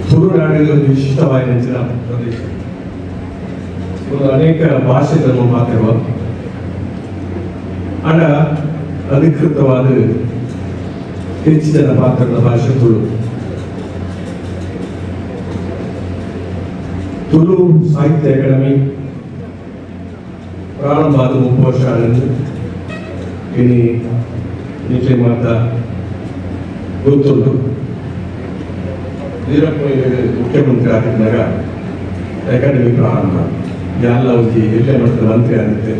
ತುಳುನಾಡಿನ ಒಂದು ವಿಶಿಷ್ಟವಾದ ಪ್ರದೇಶ. ಒಂದು ಅನೇಕ ಭಾಷೆಗಳನ್ನು ಮಾತಾಡುವ ಆಂಡ ಅಧಿಕೃತವಾದ ಹೆಚ್ಚು ಜನ ಪಾತ್ರದ ಭಾಷೆ ತುಳು. ತುಳು ಸಾಹಿತ್ಯ ಅಕಾಡೆಮಿ ಪ್ರಾರಂಭ ಆದ 30 ವರ್ಷ ಆಗಿದೆ. ಇನಿ ನಿಖಿಲ್ ಮಾತ ಗೊತ್ತುಂಟು, ವೀರಪ್ಪ ಮೊಯ್ಲಿಯರು ಮುಖ್ಯಮಂತ್ರಿ ಆಗಿದ್ದಾಗ ಅಕಾಡೆಮಿ ಪ್ರಾರಂಭ. ಎಲ್ಲ ಒಂಜಿ ಎಲ್ಲೆ ಮಟ್ಟದ ಮಂತ್ರಿ ಆಗುತ್ತೆ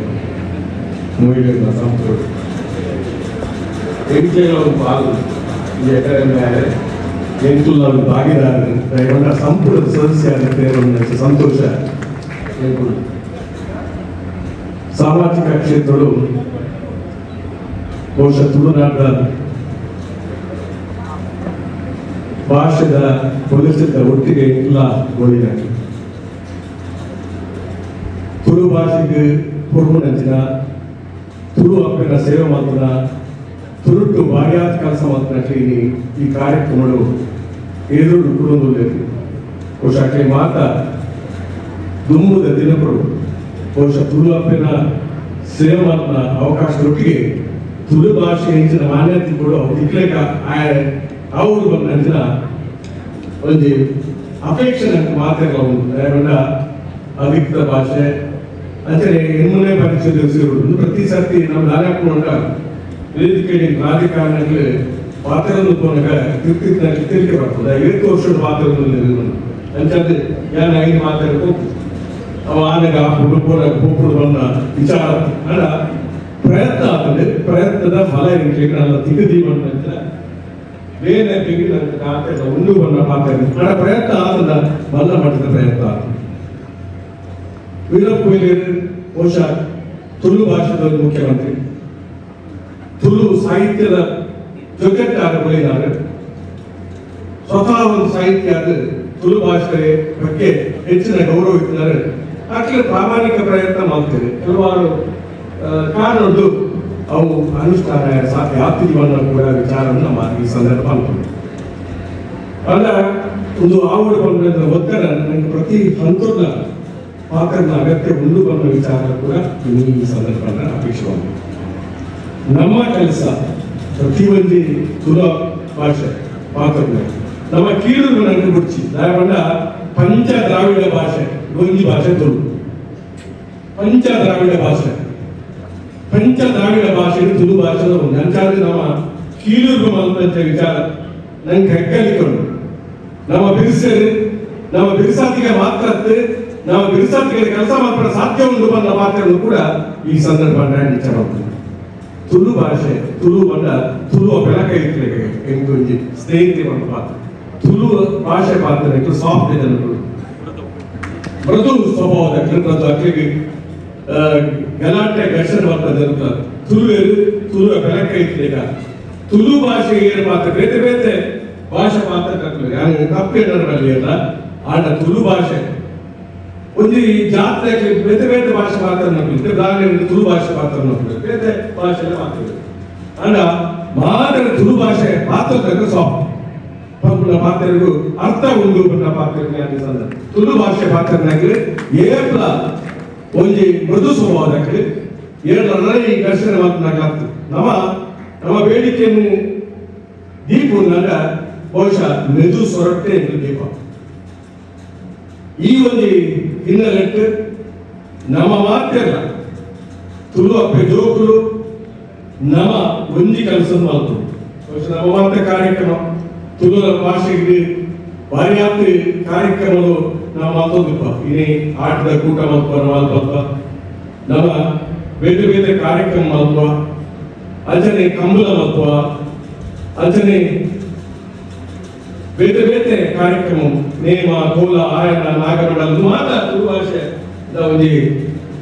ಮೊಯ್ಲಿಯರ್ನ ಸಂಸ್ಥೆ. ಎಂಕ್ಲೆನ ಒಂದು ಪಾಲು ಈ ಅಕಾಡೆಮಿ ಆದ್ರೆ ಎಂಕುಲ್ಲ ಒಂದು ಭಾಗಿದಾರರು ದಯಗೊಂಡ ಸಂಪುಟದ ಸದಸ್ಯ ಆಗುತ್ತೆ ಒಂದು ಸಂತೋಷ ಎಂಕುಲು. ಸಾಮಾಜಿಕ ಕ್ಷೇತ್ರಗಳು ಬಹುಶಃ ತುಳುನಾಡ ಭಾಷೆದ ಬದುಕಿದ ಒಟ್ಟಿಗೆ ಇಲ್ಲ ಗೋಳಿನಾಗಿ ತುಳು ಭಾಷೆಗೆ ಪೊರ್ಮುನಂಚಿನ, ತುಳು ಅಪ್ಪನ ಸೇವೆ ಮಾತ್ರ, ತುಳುಟ್ಟು ಬಾರ್ಯಾದ ಕೆಲಸ ಮಾತ್ರ. ಈ ಕಾರ್ಯಕ್ರಮಗಳು ಎದುರು ಕುಡೊಂದು ಬಹುಶಃ ಅಕ್ಲೆ ಮಾತ ದುಂಬುದ ದಿನಗಳು ಬಹುಶಃ ತುಳು ಅಪ್ಪನ ಸೇವೆ ಮಾತ್ರ ಅವಕಾಶದೊಟ್ಟಿಗೆ ತುಳು ಭಾಷೆ ಹೆಚ್ಚಿನ ಮಾನ್ಯತೆ ಕೂಡ ತಿಕ್ಲೇಕ ಅವರು ಬಂದಂಚಿನ ಒಂಜಿ ಅಪೇಕ್ಷೆ ನಂಗೆ ಮಾತೆರ್ಲ ಉಂಡು. ದಯಗೊಂಡ ಅಧಿಕೃತ ಭಾಷೆ ಅಂಚನೆ ಎನ್ಮೂನೇ ಪರೀಕ್ಷೆ ದಿವಸ ಪ್ರತಿ ಸರ್ತಿ ನಮ್ಮ ದಾರಿ ಹಾಕೊಂಡ ವೇದಿಕೆ ರಾಜಕಾರಣಗಳು ಪಾತ್ರವನ್ನು ಪೋನಗ ತಿರ್ತಿತ್ತಿನ ತಿರುಗಿ ಬರ್ತದೆ. 50 ವರ್ಷದ ಪಾತ್ರವನ್ನು ಅಂಚಾದ ಯಾನ್ ಐದು ಮಾತಾಡಬೇಕು ಅವ ಆನಗ ಆಪುಡು ಪೋನಗ ಪೋಪುಡು ಬಂದ ವಿಚಾರ. ಅಲ್ಲ, ಪ್ರಯತ್ನ ಆಗ್ತದೆ. ಪ್ರಯತ್ನದ ಫಲ ಎಂಕ್ಲೆಗ್ ನನ್ನ ತಿಗದಿ ಬಂದಂತ ಬೇರೆ ತೆಗಿದಂತ ಖಾತೆ ಉಂಡು ಬಣ್ಣ ಪಾತ್ರ. ಆಡ ಪ್ರಯತ್ನ ಆತದ, ಮಲ್ಲ ಮಟ್ಟದ ಪ್ರಯತ್ನ ಆತದ. ವೀರಪ್ಪ ಮೊಯ್ಲಿಯರು ಬಹುಶಃ ತುಳು ಭಾಷೆದ ಮುಖ್ಯಮಂತ್ರಿ, ತುಳು ಸಾಹಿತ್ಯದ ಜೊತೆಟ್ಟಾದ ಬಳಿನಾರು. ಸ್ವತಃ ಒಂದು ಸಾಹಿತ್ಯ ಅದು ತುಳು ಭಾಷೆ ಬಗ್ಗೆ ಹೆಚ್ಚಿನ ಗೌರವ ಇಟ್ಟಿದ್ದಾರೆ. ಆಕ್ಚುಲಿ ಪ್ರಾಮಾಣಿಕ ಪ್ರಯತ್ನ ಮಾಡ್ತೇವೆ. ಕೆಲವಾರು ಕಾರಣದ್ದು ಅವು ಅನುಷ್ಠಾನ ಸಾಧ್ಯ ಆಗ್ತಿದೀವನ್ನ ಕೂಡ ವಿಚಾರವನ್ನು ನಮ್ಮ ಈ ಸಂದರ್ಭ ಅನ್ಕೊಂಡು ಅಲ್ಲ. ಒಂದು ಆವಡು ಬಂದ ಒತ್ತಡ ನನಗೆ ಪ್ರತಿ ಹಂತದ ಪಾತ್ರದ ಅಗತ್ಯ ಉಂಡು ಬಂದ ವಿಚಾರ ಕೂಡ ಈ ಸಂದರ್ಭ ಅಪೇಕ್ಷೆವಾಗಿದೆ. ನಮ್ಮ ಕೆಲಸ ಪ್ರತಿಯೊಂದು ತುಳು ಭಾಷೆ ಪಾತ್ರ ನಮ್ಮ ಕೀಳು ನನಗೆ ಬುಡ್ಚಿ ದಾಯಬಂಡ ಪಂಚ ದ್ರಾವಿಡ ಭಾಷೆ ಒಂಜಿ ಭಾಷೆ ತುಳು. ಪಂಚ ದ್ರಾವಿಡ ಭಾಷೆ, ಪಂಚ ದ್ರಾವಿಡ ಭಾಷೆ ತುಳು ಭಾಷೆದ ಒಂದು. ಅಂಚಾದ ನಮ್ಮ ಕೀಳೂರು ಮಲ್ಪಂಚ ವಿಚಾರ ನಂಗೆ ಹೆಗ್ಗಲಿಕೊಂಡು ನಮ್ಮ ಬಿರುಸರು ನಮ್ಮ ಬಿರುಸಾತಿಗೆ ಮಾತ್ರ ನಮ್ಮ ಬಿರುಸಾತಿಗೆ ಕೆಲಸ ಮಾತ್ರ ಸಾಧ್ಯ ಉಂಟು ಬಂದ ಪಾತ್ರಗಳು ಕೂಡ ಈ ಸಂದರ್ಭ ನಿಚ್ಚ ಮಾಡ್ತಾರೆ. ತುಳು ಭಾಷೆ, ತುಳು ಬಂಡ ತುಳು ಬೆಳಕ ಇತ್ತಲೆ ಎಂಕೊಂಜಿ ಸ್ನೇಹಿತೆ ಬಂದ ಪಾತ್ರ. ತುಳು ಭಾಷೆ ಪಾತ್ರ ಸಾಫ್ಟ್ ಜನರು, ಮೃದು ಸ್ವಭಾವದ ಮೃದು. ಅಕ್ಲಿಗೆ ಗಲಾಟೆ ಘರ್ಷಣೆ ಬರ್ತದೆ ಅಂತ. ತುಳುವೆರು ತುಳು ಬೆಳಕ ಇತ್ತಲೇಕ ತುಳು ಭಾಷೆ ಏನು ಮಾತ್ರ ಬೇತೆ ಬೇತೆ ಭಾಷೆ ಮಾತ್ರ ಯಾರು ತಪ್ಪೇನಾರ ಅಲ್ಲ. ಆಂಡ ತುಳು ಭಾಷೆ ಒಂಜಿ ಜಾತ್ರೆ ಬೇತೆ ಬೇತೆ ಭಾಷೆ ಮಾತ್ರ ನಕ್ಲು ಉದಾಹರಣೆ ತುಳು ಭಾಷೆ ಮಾತ್ರ ನಕ್ಲು ಬೇತೆ ಭಾಷೆ ಮಾತ್ರ. ಅಂಡ ಮಾತ್ರ ತುಳು ಭಾಷೆ ಮಾತ್ರ ಸಾಫ್ಟ್ ಪಂಪುನ ಪಾತ್ರರಿಗೂ ಅರ್ಥ ಉಂಡು ಪನ್ನ ಪಾತ್ರ. ತುಳು ಭಾಷೆ ಪಾತ್ರನಾಗಿ ಏಪ್ಲ ಒಂಜಿ ಮೃದು ಸ್ವಭಾವದಕ್ಕೆ ಏಳು ಈ ಘರ್ಷಣೆ ಮಾತನಾಗ್ಲಾಗ್ತದೆ. ನಮ್ಮ ನಮ್ಮ ಬೇಡಿಕೆಯನ್ನು ದೀಪ ಅಂದಾಗ ಬಹುಶಃ ಮೆದು ಸೊರಟ್ಟೆ ದೀಪ. ಈ ಒಂದು ಹಿನ್ನೆಲೆಟ್ಟು ನಮ್ಮ ಮಾತೆಲ್ಲ ತುಳು ಅಪ್ಪೆ ಜೋಕುಲು ನಮ್ಮ ಒಂಜಿ ಕೆಲಸ ಮಾಡ್ತು. ಬಹುಶಃ ನಮ್ಮ ಮಾತೆ ಕಾರ್ಯಕ್ರಮ ತುಳು ಭಾಷೆಗೆ ಬಾರಿಯಾತ್ ಕಾರ್ಯಕ್ರಮಗಳು ನಾವು ಮಾತೋದಿಪ್ಪ. ಇನಿ ಆಟದ ಕೂಟ ಮಲ್ಪ ಮಲ್ಪ ನಮ್ಮ ಬೇರೆ ಬೇರೆ ಕಾರ್ಯಕ್ರಮ ಮಲ್ಪ, ಅಂಚನೆ ಕಂಬಳ ಮಲ್ಪ, ಅಂಚನೆ ಬೇರೆ ಬೇರೆ ಕಾರ್ಯಕ್ರಮ, ನೇಮ ಕೋಲ ಆಯನ ನಾಗಮಂಡಲ ಮಾತ ತುಳು ಭಾಷೆ ಒಂಜಿ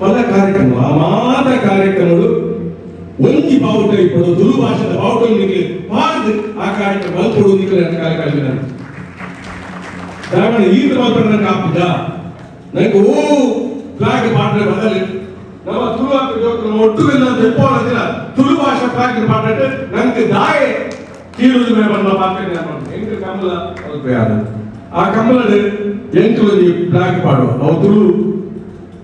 ಪದ ಕಾರ್ಯಕ್ರಮ. ಆ ಮಾತ ಕಾರ್ಯಕ್ರಮಗಳು ಒಂಜಿ ಬಾವುಟ ಇಪ್ಪಡು, ತುಳು ಭಾಷೆದ ಬಾವುಟ ನಿಕ್ಲೆ ಪಾಡ್ದು ಆ ಕಾರ್ಯಕ್ರಮ ಮಲ್ಪೊಡು ನಿಕ್ಲೆ ನನ್ನ ಕಾರ್ಯಕ್ರಮ. ದಾವಣ ಈತ ಮಾತ್ರ ನಂಗೆ ಆಪುಜ. ನಂಗೆ ಓ ಫ್ಲಾಗ್ ಪಾಡ್ರೆ ಬದಲು ನಮ್ಮ ತುಳು ನಮ್ಮ ಒಟ್ಟು ತೆಪ್ಪೋಣ ತುಳು ಭಾಷೆ ಫ್ಲಾಗ್ ಪಾಡ್ರೆ ನಂಗೆ ದಾಯೆ ಕೀಳುದು ಮೇಲೆ ಬಂದ ಪಾತ್ರ. ಎಂಕ್ ಕಮಲ ಅಲ್ಪ ಯಾರು ಆ ಕಂಬಳದ ಎಂಕುಲೊಂಜಿ ಫ್ಲಾಗ್ ಪಾಡುವ ಅವು ತುಳು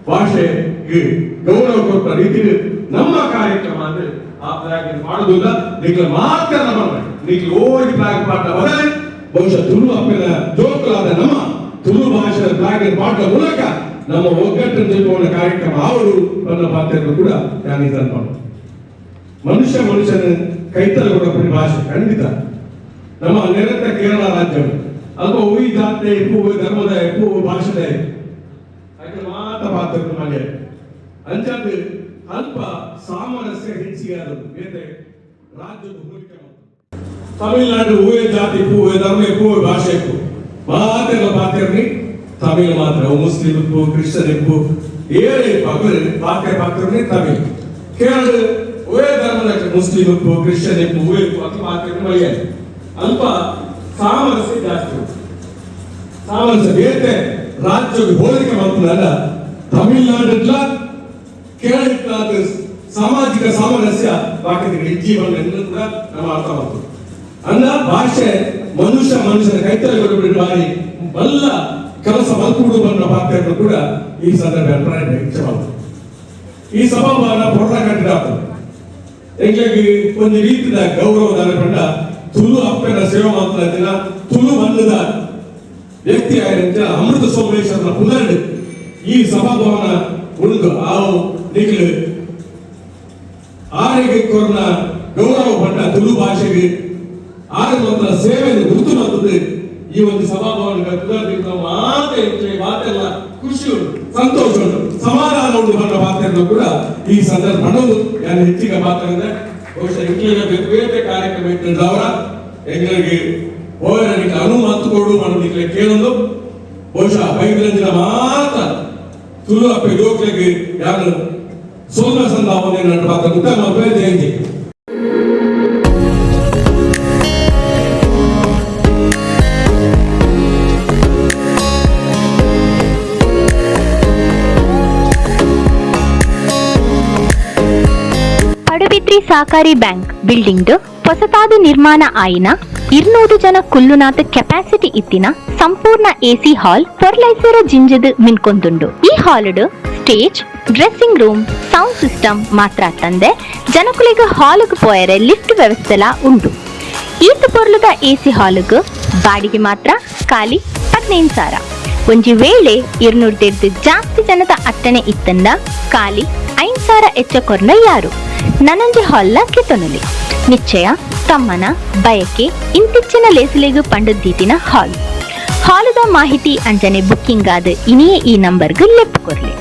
ಭಾಷೆಗೆ ಗೌರವ ಕೊಟ್ಟ ರೀತಿಯಲ್ಲಿ ನಮ್ಮ ಕಾರ್ಯಕ್ರಮ ಅಂದ್ರೆ ಆ ಫ್ಲಾಗ್ ಮಾಡುವುದಿಲ್ಲ. ನಿಕ್ಲ ಮಾತ್ರ ನಮ್ಮ ನಿಕ್ಲ ಓಡಿ ಫ್ಲಾಗ್ ಪಾಡ ಬದಲೇ ಬಹುಶಃ ತುಳು ಅಪ್ಪಿನ ಜೋಕುಲಾದ ನಮ್ಮ ತುಳು ಭಾಷೆಯ ಫ್ಲಾಗ್ ಪಾಡುವ ಮೂಲಕ ನಮ್ಮ ಒಗ್ಗಟ್ಟನ್ನು ತಿಳ್ಕೊಂಡ ಕಾರ್ಯಕ್ರಮ ಅವರು ನನ್ನ ಪಾತ್ರಗಳು ಕೂಡ ನಾನು ಇದನ್ನು. ಮನುಷ್ಯ ಮನುಷ್ಯನ ಕೈತಲ್ ಕೊಡ ಭಾಷೆ ಖಂಡಿತ. ನಮ್ಮ ನೆರೆತ ಕೇರಳ ರಾಜ್ಯ ಅಲ್ಪ ಒಯ್ ಜಾತಿ ಇಪ್ಪು, ಒಯ್ ಧರ್ಮದ ಇಪ್ಪು, ಭಾಷೆದ ಯಾಕೆ ಮಾತ ಪಾತ್ರ ಮನೆ ಅಂಚಾದ ಅಲ್ಪ ಸಾಮರಸ್ಯ ಹೆಚ್ಚಿಗೆ ಆದದ್ದು ಬೇತೆ ರಾಜ್ಯದ ಹೋಲಿಕೆ ಮಾತ್ರ. ತಮಿಳುನಾಡು ಹೂವೇ ಜಾತಿ ಇಪ್ಪು, ಹೂವೇ ಧರ್ಮ ಇಪ್ಪು, ಹೂವೇ ಭಾಷೆ ಇಪ್ಪು, ಮಾತೆಲ್ಲ ಪಾತ್ರನಿ ತಮಿಳು ಮಾತ್ರ. ಅವು ಮುಸ್ಲಿಂ ಇಪ್ಪು, ಕ್ರಿಶ್ಚಿಯನ್ ಇಪ್ಪು, ಏರೇ ಇಪ್ಪು, ಅಗರೆ ಪಾತ್ರ ಪಾತ್ರನಿ ತಮಿಳು. ಕೇರಳ ಹೂವೇ ಧರ್ಮದ ಮುಸ್ಲಿಂ ಇಪ್ಪು, ಕ್ರಿಶ್ಚಿಯನ್ ಇಪ್ಪು, ಹೂವೇ ಇಪ್ಪು, ಅತಿ ಮಾತ್ರ ಮಲಯಾಳಿ. ಅಲ್ಪ ಸಾಮರಸ್ಯ ಜಾಸ್ತಿ ಉಂಟು. ಸಾಮರಸ್ಯ ಬೇತೆ ರಾಜ್ಯಕ್ಕೆ ಹೋಲಿಕೆ ಮಾಡ್ತದಲ್ಲ, ತಮಿಳುನಾಡಿಲ್ಲ ಕೇರಳ ಸಾಮಾಜಿಕ ಸಾಮರಸ್ಯ ಬಾಕಿ ಜೀವನ ಎಂದು ಕೂಡ ನಮ್ಮ ಅರ್ಥ ಮಾಡ್ತದೆ. ಅಂದ ಭಾಷೆ ಮನುಷ್ಯ ಮನುಷ್ಯನ ಕೈತಲೆ ಬಾರಿ ಬಲ್ಲ ಕೆಲಸ ಮಲ್ಕುಡು ಬನ್ನ ಪಾತ್ರಗಳು ಕೂಡ ಈ ಸಂದರ್ಭ ಹೆಚ್ಚು. ಈ ಸಭಾಭವನ ಪೊರ್ಲ ಕಟ್ಟಿದ ಎಂಗ್ಲಿಗೆ ಒಂದು ರೀತಿಯ ಗೌರವದ ಪಂಡ ತುಳು ಅಪ್ಪನ ಸೇವೆ ಮಾತ್ರ ದಿನ ತುಳು ಬಂದದ ವ್ಯಕ್ತಿ ಆಗಿರಂಚ ಅಮೃತ ಸೋಮೇಶ್ವರನ ಪುನರ್ಡು ಈ ಸಭಾಭವನ ಉಂಡು. ಆವು ನಿಕ್ಲು ಆರಿಗೆ ಕೊರ್ನ ಗೌರವ ಪಂಡ ತುಳು ಭಾಷೆಗೆ ಆರು ಮಾತ್ರ ಸೇವೆಯನ್ನು ಗುರುತು ಬಂದದ್ದು ಈ ಒಂದು ಸಭಾಭವನ ಮಾತೆ ಹೆಚ್ಚು ಮಾತೆಲ್ಲ ಖುಷಿ ಉಂಟು, ಸಂತೋಷ ಉಂಟು, ಸಮಾಧಾನ ಉಂಟು ಬಂದ ಮಾತೆಯನ್ನು ಕೂಡ ಈ ಸಂದರ್ಭ ನಾನು ಹೆಚ್ಚಿಗೆ ಮಾತಾಡಿದ್ರೆ ಬಹುಶಃ ಇಂಗ್ಲಿಗೆ ಬೇರೆ ಬೇರೆ ಕಾರ್ಯಕ್ರಮ ಇಟ್ಟಿದ್ದವರ ಎಂಗಳಿಗೆ ಹೋಯರನಿಗೆ ಅನು ಮಾತು ಕೊಡು ಮಾಡೋದಿಕ್ಕೆ ಕೇಳಲು ಬಹುಶಃ ಬೈದ್ರಂಜಿನ ಮಾತ್ರ ತುಳು ಅಪ್ಪೆ ಜೋಕ್ಲಿಗೆ ಯಾರು ಸೋಮ ಸಂಧಾವನೆ ನನ್ನ ಪಾತ್ರ ಉತ್ತಮ ಜಯಂತಿ. ಪಡುಬಿದ್ರಿ ಸಹಕಾರಿ ಬ್ಯಾಂಕ್ ಬಿಲ್ಡಿಂಗ್ ಹೊಸತಾದ ನಿರ್ಮಾಣ ಆಯಿನ 200 ಜನ ಕುಲ್ಲುನಾಥ ಕೆಪಾಸಿಟಿ ಇತ್ತಿನ ಸಂಪೂರ್ಣ ಎಸಿ ಹಾಲ್ ಪೊರ್ಲೈಸರ ಜಿಂಜದ ಮಿನ್ಕೊಂದುಂಡು. ಈ halved stage, dressing room, sound system ಮಾತ್ರ ತಂದೆ ಜನಕುಲಿಗ ಹಾಲ್ಗ್ ಪೋಯರೆ ಲಿಫ್ಟ್ ವ್ಯವಸ್ಥೆಲ ಉಂಡು. ಈತ ಪೊರ್ಲುದ ಎಸಿ ಹಾಲ್ಗ್ ಬಾಡಿಗೆ ಮಾತ್ರ ಖಾಲಿ 15,000. ಒಂಜಿ ವೇಳೆ 200 ಜಾಸ್ತಿ ಜನದ ಅಟ್ಟಣೆ ಇತ್ತಂದ ಖಾಲಿ 5,000 ಎಚ್ಚ ಕೊರ್ನ ಯಾರು ನನಂಜಿ ಹಾಲ್ನ ಕೆತ್ತೊನಲಿ. ನಿಶ್ಚಯ ತಮ್ಮನ ಬಯಕೆ ಇಂತಿಚ್ಚಿನ ಲೇಸಲಿಗು ಪಂಡುದ್ದೀತಿನ ಹಾಲ್. ಹಾಲುದ ಮಾಹಿತಿ ಅಂಜನೆ ಬುಕ್ಕಿಂಗ್ ಆದ ಇನಿಯೇ ಈ ನಂಬರ್ಗೆ ಲೆಪ್ಪು ಕೊರ್ಲಿ: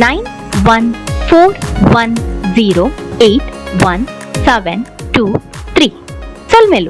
9141081723. ಸೊಲ್ಮೆಲು.